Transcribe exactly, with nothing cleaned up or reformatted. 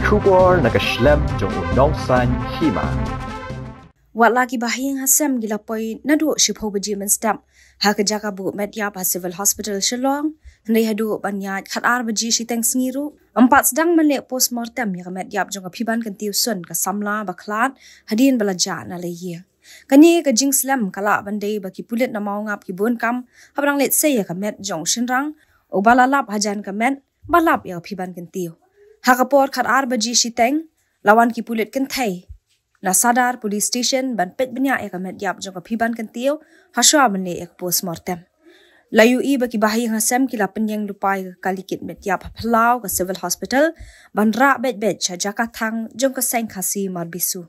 Khubor na ka shlem jong u nongsan hima. Wat la ki bahaïing hasem ki la poi naduh shiphew baje mynstep ha ka jaka buh met ïap ha Civil Hospital Shillong, hynrei haduh ban ïaid khatar baje shiteng sngi ruh, ym pat sdang ban leh postmortem ïa ka met ïap jong ka Phiban Kyntiew Sun, ka samla ba khlad hadien ba la jah na la ïing. Kane ka jingslem ka lah ban dei ba ki pulit na Mawngap ki bun kam haba dang leit sei ïa ka met jong u shynrang uba la lap hajan ka met ba lap ïa ka Phiban Kyntiew. Ha ka por khatar baje shiteng la wan ki pulit kynthei na Sadar Police Station ban peit bniah ïa ka met ïap jong ka Phiban Kyntiew hashwa ban leh ïa ka postmortem. La ïohi ba ki bahaïing hasem ki la pynïeng lypa ïa ka kali kit met ïap ha phyllaw ka Civil Hospital ban rah beit beit sha jaka thang jong ka seng Khasi Marbisu.